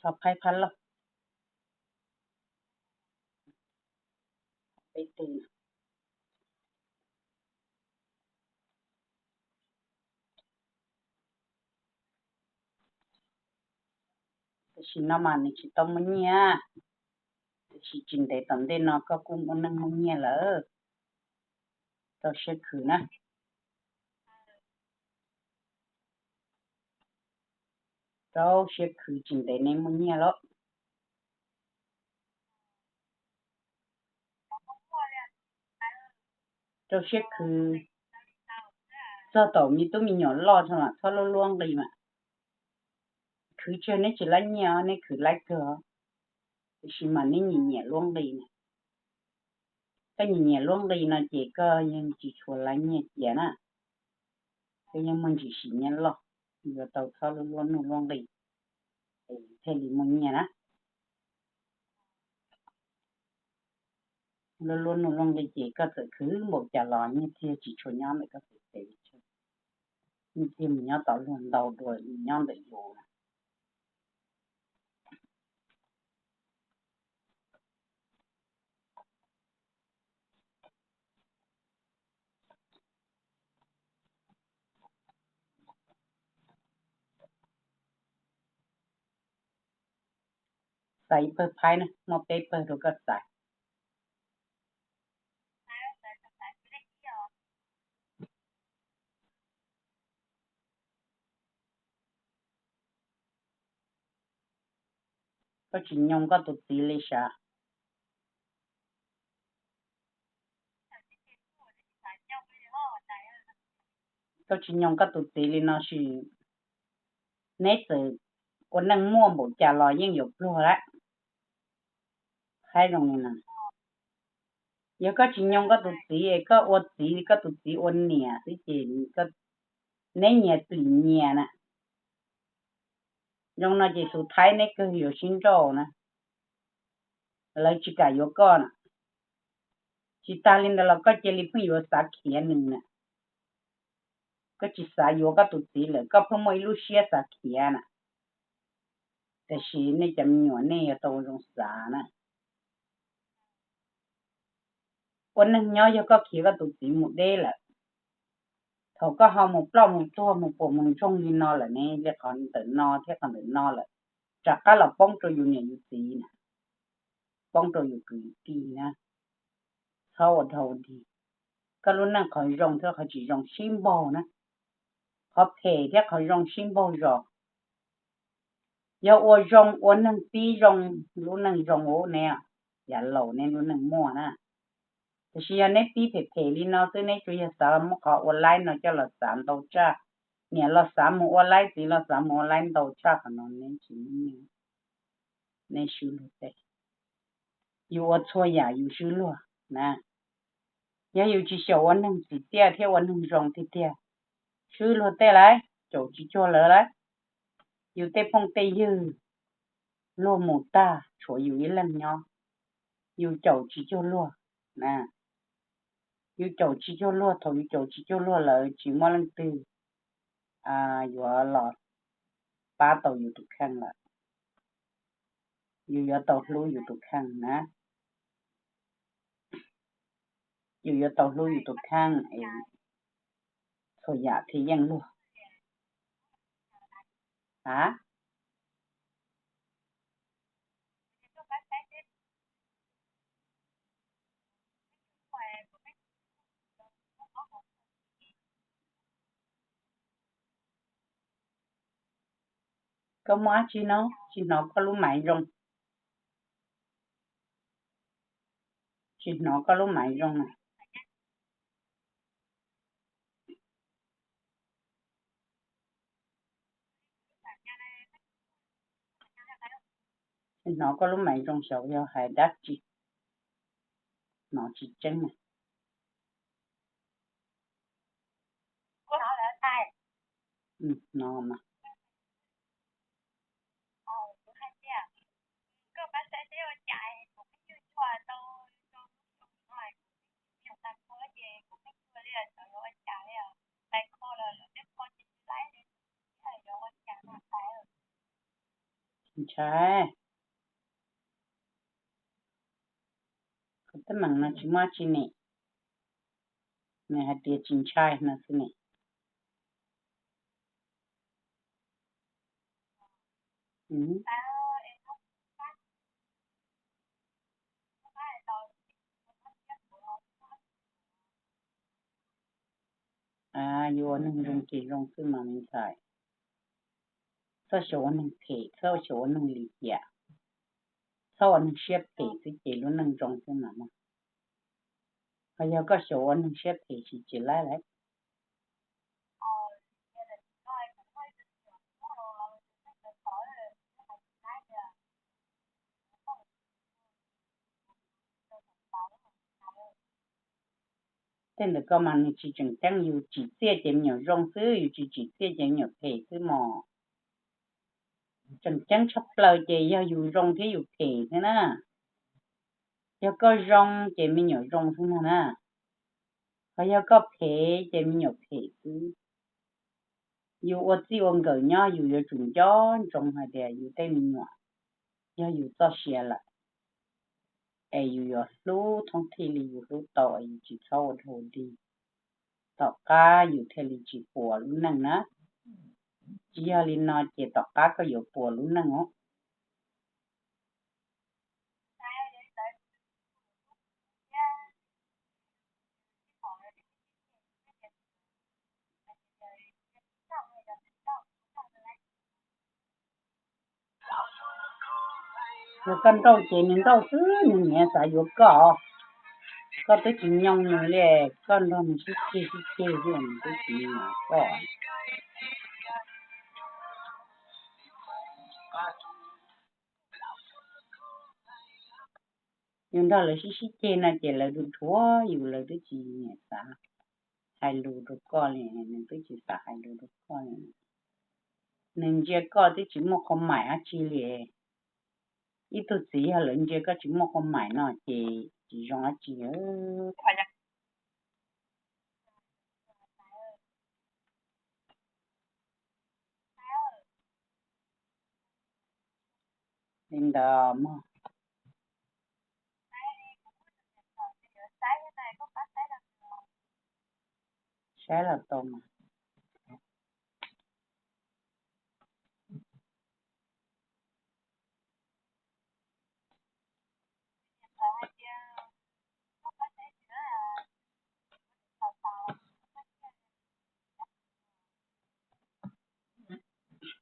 Rho phab loj peb teg. Tam sim no mas nws tsis tau muaj nyiaj, tiam sis tsis ntev tom ntej no koj kuj ua neej muaj nyiaj lawm. Rau siab khwv na. Rau siab khwv, tsis ntev nej muaj nyiaj lawm. Rau siab khwv, txog thaum me tub me nyuam loj tso mas txhob luab luab nqi mas. Khwv tsis yog neb tsis laib nyiaj, neb khwv laib kawg, tiam sis mas neb nyiam nyiam luab nqi na. Koj nyiam nyiam luab nqi no ces koj yeej tsis tshua laib nyiaj cia na. Koj yeej muaj ntsis sim nyiaj loj, yuav tau txhob luab luab nuj luab nqi, es thiaj li muaj nyiaj na. Luab luab nuj luab nqi ces koj txawm khwv npaum cas los nyiaj txiag tsis tshua nyob ntawm koj pem pes, nyiaj txiag mus nyob tom luag ntau dua nyob ntawm yus na. Xaiv ib pawg phaib na, muaj peb pawg rau koj xaiv. Koj tsis nyoo koj tus txiv li sav? Koj tsis nyoo koj tus txiv li no sis neb txawm ua neej muaj npaum cas los yeej yuav pluag lawm. Hais zoo li no, yog koj tsis nyoo koj tus txiv es koj ua txiv, koj tus txiv ua niam xwb ces neb nyias plim nyias na. Zoo no ces xus thaib neb kawg yuav sib nrauj na, lawv tsis kam yuav koj na. Tsis tas li ntawd los koj cia li pheej yuav xav khiav nws na. Koj tsis xav yuav koj tus txiv lawm, koj pheej muaj ib lub siab xav khiav na. Tiam sis nej cov me nyuam nej yuav tau zoo xav na. Ua neeg nyob yog koj khiav koj tus txiv mus deb lawm, thaum koj ho mus ploj mus tuag mus puas mus ntsoog li no lawm ne, li qhov ntawm no thiab qhov ntawm no lawm, rov qab los poob rau yus niam yus txiv na, poob rau yus kwv yus tij na. Txhob ua dhau dig. Koj lub neej qhov zoo thiab qhov tsis zoo sib npaug na, qhov phem thiab qhov zoo sib npaug zos. Yog ua zoo ua neeg pib zoo, lub neej zoo ub ne, yav laus neb lub neej muaj na. Tiam sis yog neb pib phem phem li no xwb, neb tsuas yog xav muab qhov ua laib no coj los xav ntau tshaj, niam los xav mus ua laib, txiv los xav mus ua laib ntau tshaj, qhov no neb tsis muaj nyiaj, neb swb luag tej. Yus ua txhua yam yus swb luag na. Yog yus tsis xyaum ua neeg tsim txiaj thiab ua neeg zoo tiag tiag, swb luag tej lawm, caum tsis cuag lawv lawm. Yus tej phooj tej ywg luag mus tag tshuav yus ib leeg nyob, yus caum tsis cuag luag na. Yus caum tsis cuag luag, thaum yus caum tsis cuag luag lawm tsis muaj leej twg yuav los pab tau yus tus kheej lawm. Yus yuav tau hlub yus tus kheej na. Yus yuav tau hlub yus tus kheej es txhua yam thiaj yeej luag. A, koj muaj dab tsi no? Tsis hnov koj lub maiv zoo. Tsis hnov koj lub maiv zoo na. Tsis hnov koj lub maiv zoo, xyov yog hais dab tsi, hnov tsis tseeb na. Hnov mas. Ntshai, qhov teeb meem no tsis muaj dab tsi ne, nws hais tias tsis ntshai no xwb ne. Yus ua neeg zoo ces zoo xwb mas me ntxhais. Txhob xyaum ua neeg phem, txhob xyaum ua neeg lim hiam, txhob ua neeg siab phem xwb ces lub neej zoo xwb mas mog. Ho yog koj xyaum ua neeg siab phem tsis tsis laib lawm. Tej ntawm ko mas nws tsis tseem ceeb, yus tsim txiaj ces me nyuam zoo xwb, yus tsis tsim txiaj ces me nyuam phem xwb mog. Tseem ceeb tshaj plaws ces yog yus zoo thiab yus phem xwb na. Yog koj zoo ces me nyuam zoo xwb ntag na, ho yog koj phem ces me nyuam phem xwb. Yus ua txij ua nkawm nyob yus yuav tsum nco ntsoov hais tias yus tej me nyuam yog yus txoj sia lawm, es yus yuav hlub thoob thij li yus hlub tau, es yus tsis txhob ua dog dig, tom qab yus thiaj li tsis puas lub neej na. Tsis yog li no ces tom qab koj yuav puas lub neej os. Yog koj nrauj ces nws nrauj xwb, nws niaj xav yuav koj. Koj twb tsis nyoo nws li, koj nrog nws sib ceg sib ceg xwb nws twb tsis nyiam koj. Yus nrog lawv sib sib ceg no ces lawv dhuav yus, lawv twb tsis nyiam xav hais lus rau koj li, nws twb tsis xav hais lus rau koj li. Nws ntsia koj twb tsis muaj qhov maim dab tsi li. Ib tug txiv yog lawv ntsia koj tsis muaj qhov maim no ces tsis zoo dab tsi. Li ntawd mog. Saib los tau mas.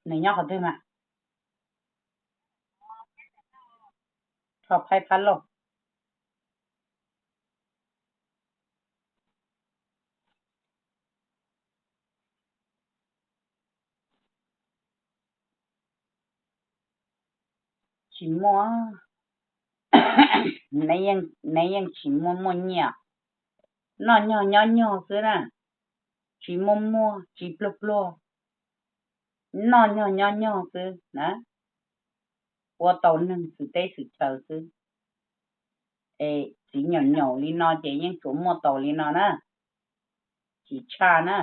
Nws nyob qhov twg mas? Rho phaib phab lauj. Tsis muaj, neb yeej tsis muaj muaj nyiaj, noj nyog nyob nyog xwb na, tsis muaj muaj tsis pluag pluag, noj nyog nyob nyog xwb na, ua tau neeg xwm teb xwm chaw xwb. Es txiv nyaum nyaum li no ces yeej tsuas muaj tau li no na, tsis tshaj na.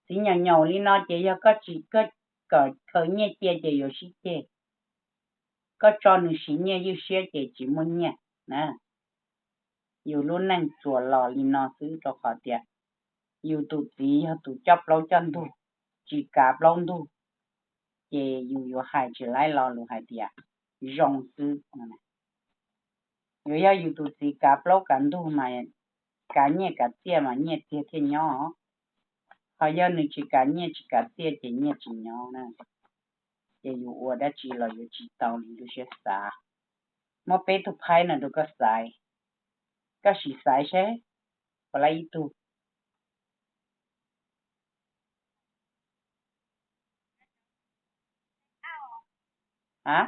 Txiv nyaum nyaum li no ces yog koj tsis, koj kom khaws nyiaj cia ces yuav sib ceg. Koj tso nws siv nyiaj ywj siab ces tsis muaj nyiaj na. Yus lub neej tsuas los li no xwb rau qhov tias yus tus txiv yog tus coj plaub coj ntug, tsis kav plaub ntug, ces yus yuav hais tsis laib lo lus hais tias zoo xwb. Yuav yog yus tus txiv kav plaub kav ntug mas kav nyiaj kav txiaj mas nyiaj txiag thiaj nyob. Ho yog nws tsis kav nyiaj tsis kav txiaj ces nyiaj tsis nyob na. Ces yus ua dab tsi los yuav tsis tau li lub siab xav. Muab peb tug phaib no rau koj xaiv, koj sim xaiv seb puas laib ib tug. A,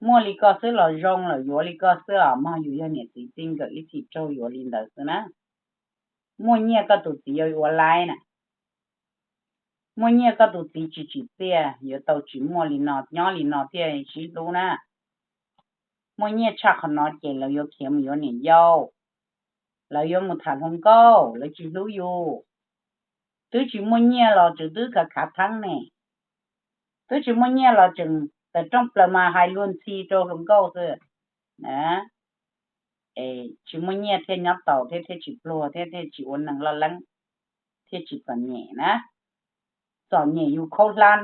muaj li ko xwb los zoo lawm, yuav li ko xwb os mog. Yus yog niam txiv txij nkawm ib txhis raug yuav li ntawd xwb na. Muaj nyiaj koj tus txiv yuav ua laib na. Muaj nyiaj koj tus txiv tsis tsim txiaj, yuav tau tsis muaj li no, nyob li no thiaj sib hlub na. Muaj nyiaj tshaj qhov no ces lawv yuav khiav mus yuav niam yau. lawv yuav mus tham hluas nkauj, lawv tsis hlub yus. Twb tsis muaj nyiaj los tseem twb khav khav theeb ne. Twb tsis muaj nyiaj los tseem tawm rooj plaws mas hais luag ntxhi rau hluas nkauj xwb. Es tsis muaj nyiaj thiaj nyob taus thiab thiaj tsis pluag thiab thiaj tsis ua neeg loj leeb, thiaj tsis txom nyem na. Txom nyem yus khaub hlab,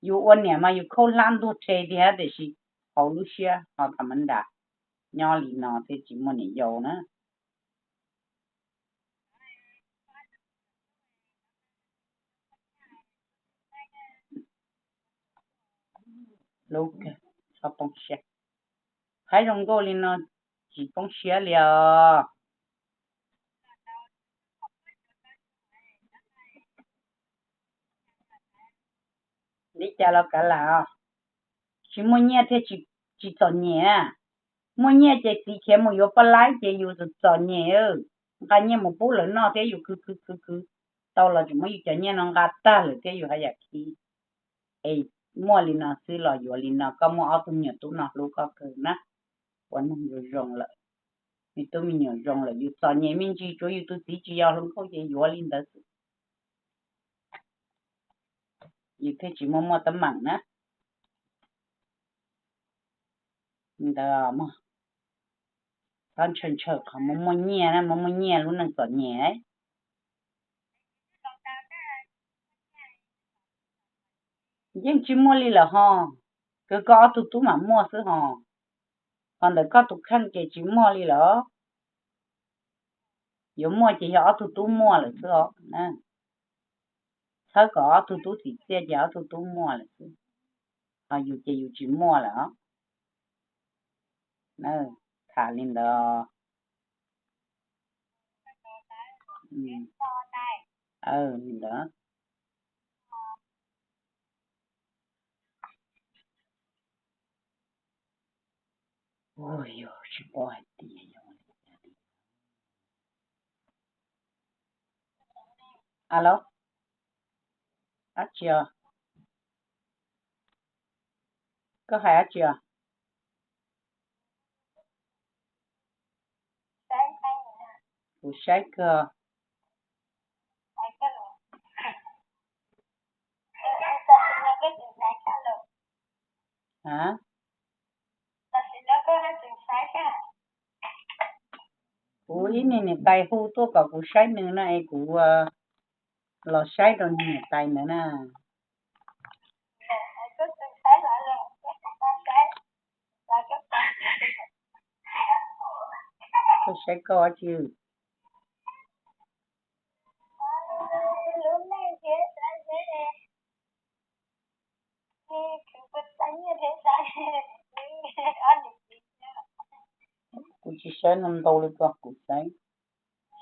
yus ua niam mas yus khaub hlab ntuag rhe tiag tiam sis hauv lub siab ho tham ma nras, nyob li no thiaj tsis muaj niam yau na. Lub kawg, txhob poob siab. Qhaib zoo nkauj li no tsis poob siab li os. Li cas los kav lam os, tsis muaj nyiaj thiaj tsis txom nyem. Muaj nyiaj ces txiv khiav mus yuav poj laib ces yus txom nyem. Nqa nyiaj mus pub lawv noj thiab yus khwv khwv khwv khwv tau los tseem muab yus cov nyiaj no nqa tag lawm thiab yus haj yam khib. Es muaj li no xwb los yuav li no, koj muaj ob tug me nyuam tub no hlub koj kawg na. Ua neeg zoo zoo lawm, me tub me nyuam zoo lawm, yus txom nyem me ntsis tsuav yus tus txiv tsis yog hluas nkauj ces yuav li ntawd xwb, yus thiaj tsis muaj muaj teeb meem na. Ntawd, txhob ntshaw ntshaw qhov muaj muaj nyiaj na, muaj muaj nyiaj lub neej txom nyem. Yeej tsis muaj li lawm ho, kawg koj ob tug tub mam muaj xwb ho. Ho ntawm koj tus kheej ces tsis muaj li lawm. Yuav muaj ces yog ob tug tub muaj lawm xwb os. Txhawb kom ob tug tub txim txiaj ces ob tug tub muaj lawm xwb, ho yus ces yus tsis muaj lawm os. Tham li ntawd. Li ntawd. Ua yog tsis paub hais tias yog li cas li. Alo, dab tsi os? Koj hais dab tsi os? Kuv saib kawg. A, kuv ib niag niam tais hu tuaj kom kuv saib nws no es kuv los saib rau niag niam tais ntawd na. Koj saib koj dab tsi? Kuv tsis saib ntau ntau li ko, kuv saib,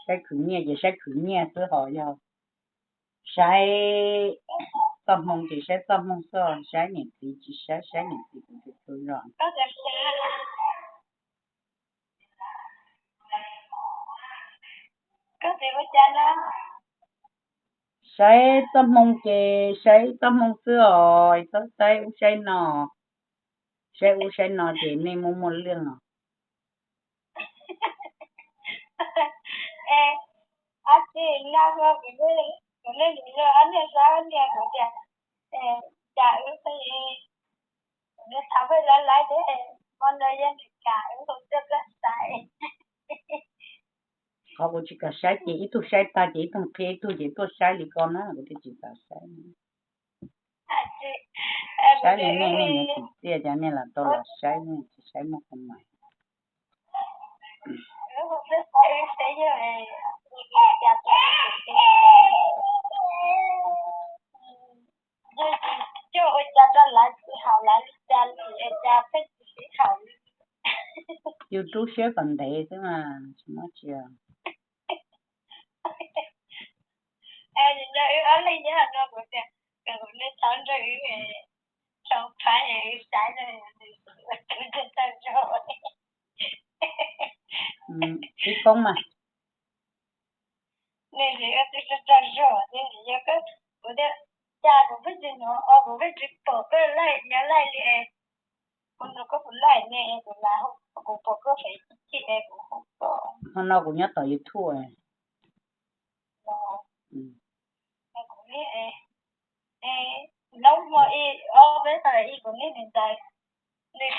saib khwv nyiaj ces saib khwv nyiaj xwb, ho yog saib txoj hmoo ces saib txoj hmoo xwb, saib niam txiv tsis saib, saib niam txiv kuv tsis tshua zog. Saib txoj hmoo ces saib txoj hmoo xwb os, txhob saib ub saib no, saib ub saib no ces nej muaj muaj lwj os. Qhov kuv tsis kam saib ces ib tug saib tag ces ib tug qhia ib tug ces tuaj saib li ko na, kuv thiaj tsis kam saib. Saib li nej, nej niam txiv txiaj ces nej lam tau los saib, nej tsis saib muaj qhov mas. Yus rub siab kom ntev xwb mas tsis muaj tsi. Ib koob mas. Hmo no kuv nyob tom YouTube. Kuv niam, Laub Hmo ib ob peb tag ib kuv niam nws ntxais, nws